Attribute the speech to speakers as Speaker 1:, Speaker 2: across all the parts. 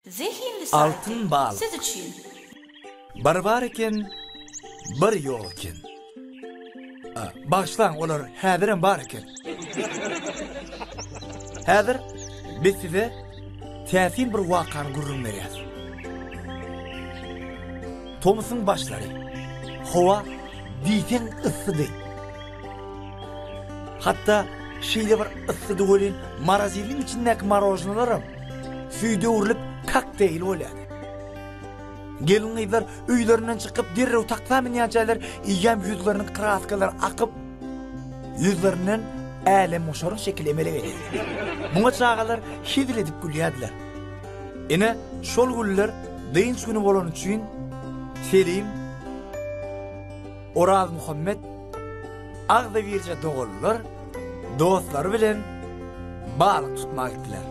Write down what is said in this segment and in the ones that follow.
Speaker 1: Zehinli saýty
Speaker 2: Altyn balyk.
Speaker 1: siz üçin.
Speaker 2: Bir bar eken, bir ýok eken. A, bagyşlaň, olar häzirem bar eken. Häzir biz size täsin bir wakany gürrüň berýäs. Tomusyň başlary. Howa diýseň yssydy. Hatda şeýle bir yssydy welin, morozilniň içindäki morožnalaram Süýde öwrülip kokteýl bolýardy. Gelin-gyzlar öýlerinden çykyp derrew taksa münýänçäler eýýäm ýüzleriniň kraskalary akyp, ýüzlerinden älemgoşaryň şekili emele gelýärdi. Muňa çagalar hezil edip gülýärdiler. Ine, şol günler dynç güni bolany üçin Selim, Orazmuhammet agzybirje doganlar dostlary bilen balyk tutmaga gitdiler.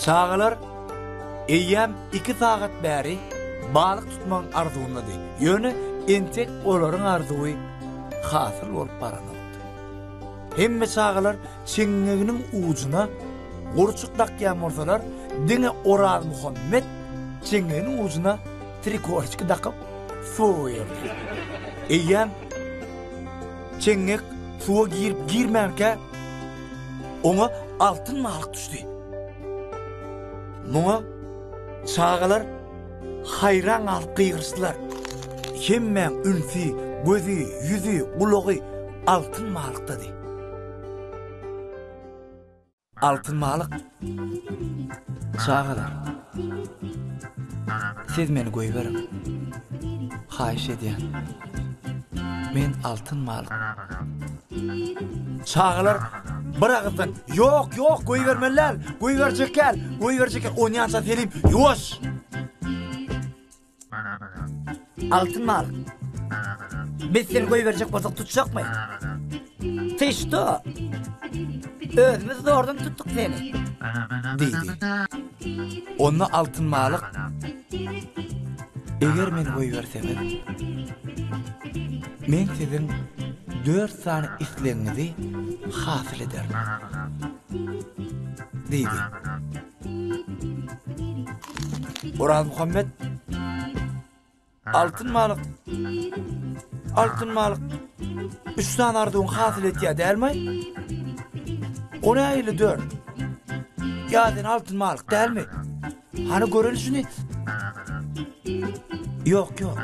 Speaker 2: Çagalar eýýäm iki sagat bäri balyk tutmagyň arzuwyndady. Ýöne entek olaryň arzuwy hasyl bolup baranokdy. Hemme çagalar çeňňeginiň ujuna gurçuk dakýan bolsalar, diňe Orazmuhammet çeňňeginiň ujuna trikoçki dakyp suwa goýardy. Eýýäm çeňňek suwa girip girmänkä oňa altyn balyk düşdi. Muňa çagalar haýran galyp gygyryşdylar. Hemmäň ünsi, gözi, ýüzi, gulagy altyn balykdady. Altyn balyk, Çagalar, siz meni goýberiň. Haýyş edýän. Men altyn balyk. Çagalar bir agyzdan, Ýok, ýok, goýbermeli däl, goýberjek däl, goýberjek däl. Onýança Selim, Ýuwaş!
Speaker 3: Altyn balyk. Biz seni goýberjek bolsak tutjakmy? Ty şto? Özümiz zordan tutduk seni.
Speaker 2: Diýdi. Onda Altyn balyk, Eger meni goýberseňiz, men siziň dört sany islegiňizi hasyl ederin. Diýdi. Orazmuhammet Altyn balyk Altyn balyk Üç sany arzuwyň hasyl etýär dälmi? O nähili dört? Ýa sen altyn balyk dälmi? Hany göreli şuny. Ýok, ýok.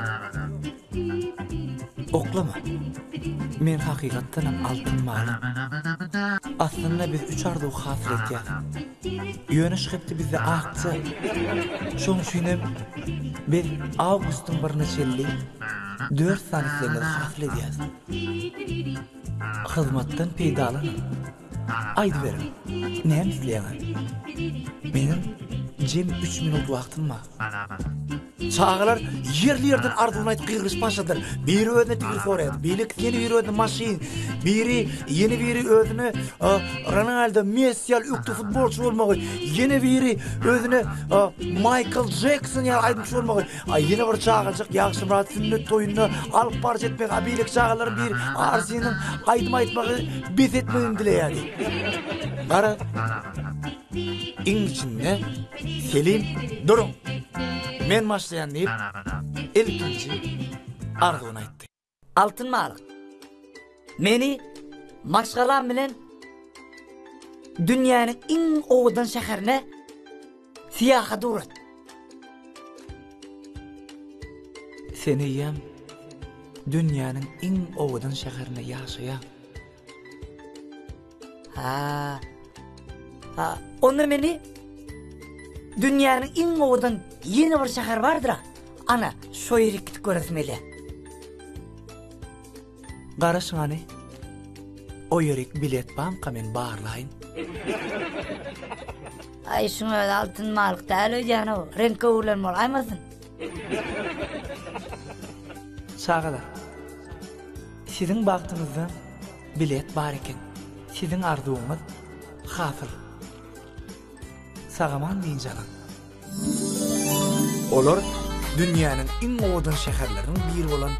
Speaker 2: Oklama. Men hakykatdanam altyn balyk. Aslynda biz üç arzuw hasyl etýäs. Ýöne şu hepde bizde aksiýa. Şonuň üçinem biz awgustyň birine çenli dört sany islegimizi hasyl edýäs. Hyzmatdan peýdalanyň. Aýdyberiň, näme isleýäňiz? Meniň jem üç minut wagtym bar. Çagalar ýerli-ýerden arzuwyny aýdyp gygyryşyp başladylar. Biri özüne tigir soraýardy, beýlekisi ýene biri özüne maşyn, biri ýene biri özüne Ronaldo, Messi ýaly ökde futbolçy bolmagy, ýene biri özüne Maýkl Jekson ýaly aýdymçy bolmagy, a ýene bir çagajyk Ýagşymyrat sünnet toýunda alyp baryş etmegi, a beýleki çagalaryň biri Arsiniň aýdym aýtmagy bes etmegini dileýärdi. Garaz, Iň içinde Selim duruň, men başlaýan diýip, ilkinji arzuwyny aýtdy.
Speaker 3: Altyn balyk, meni maşgalam bilen dünýäniň iň owadan şäherine syýahata ugrat.
Speaker 2: Sen eýýäm dünýäniň iň owadan şäherinde ýaşaýaň.
Speaker 3: Ha. Ha, onda meni dünýäniň iň owadan ýene bir şäher bardyr-a. Ana, şo ýere gidip göresim gelýär.
Speaker 2: Garaşyň hany. O ýerik bilet barmyka men barlaýyn.
Speaker 3: Aý, şuň özi altyn balyk däl öýdýän-ow. Reňke öwrülen bolaýmasyn?
Speaker 2: Çagalar, siziň bagtyňyzdan Bilet bar eken. Siziň arzuwyňyz hasyl. Sagaman dynç alyň. Olar dünýäniň iň owadan şäherleriniň biri bolan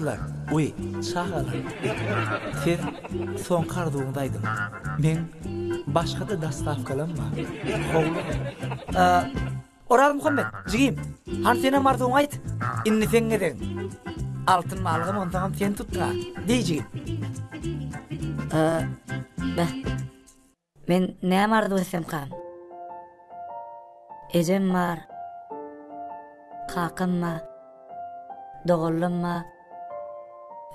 Speaker 2: Ýagşylar, uý, çagalar, siz soňky arzuwyňyzy aýdyň. Meň başga-da dostawkalam bar. Howlugyň. Orazmuhammet, jigim, hany senem arzuwyňy aýt. Indi seň gezegiň. Altyn balygam onsoňam sen tutduň-a. Diý, jigim.
Speaker 3: Beh. Men näme arzuw etsemkam? Ejem bar, kakam bar, doganlarym bar,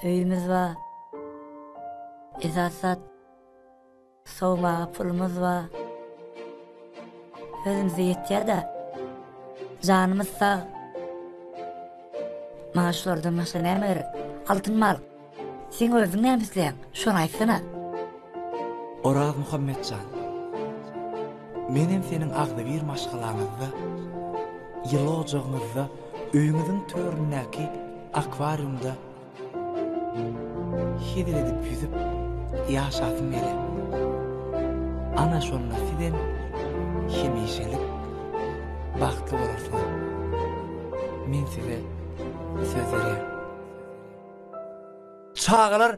Speaker 3: öýümiz bar. Esasy zat sowmaga pulumyz bar. Özümize ýetýär-dä. Janymyz sag. Maňa şulardan başga näme gerek? Altyn balyk. Seň özüň näme isleýäň? Şony aýtsana.
Speaker 2: Orazmuhammet jan, menem seniň agzybir maşgalaňyzda, ýyly ojagyňyzda, öýüňiziň töründäki akwariumda hezil edip ýüzüp ýaşasym gelýär. Ana şonda sizem hemişelik bagtly bolarsyňyz. Men size söz berýän. Çagalar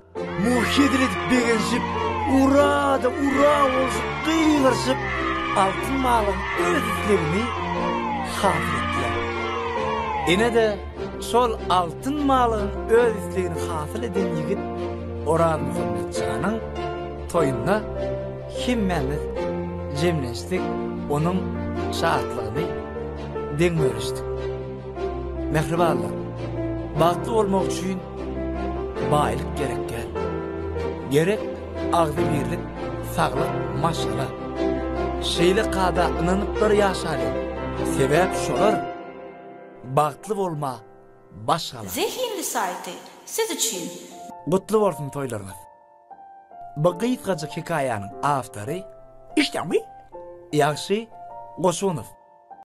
Speaker 2: muňa hezil edip begenişip, Ura-da ura bolşup gygyryşyp, altyn balygyň öz islegini hasyl etdiler. Ine-de, şol altyn balygyň öz islegini hasyl eden ýigit Orazmuhammet janyň toýunda hemmämiz jemlenişdik, onuň şatlygyny deň bölüşdik. Mähribanlar, bagtly bolmak üçin baýlyk gerek däl. Gerek agzybirlik, saglyk, maşgala. Şeýle kada ynanyplar ýaşalyň. Sebäp şolar bagtly bolma baş gala.
Speaker 1: Zehinli saýty siz üçin.
Speaker 2: Gutly bolsun toýlaryňyz. Bu gysgajyk hekaýanyň awtory Işdäňmi? Ýagşy Goşunow.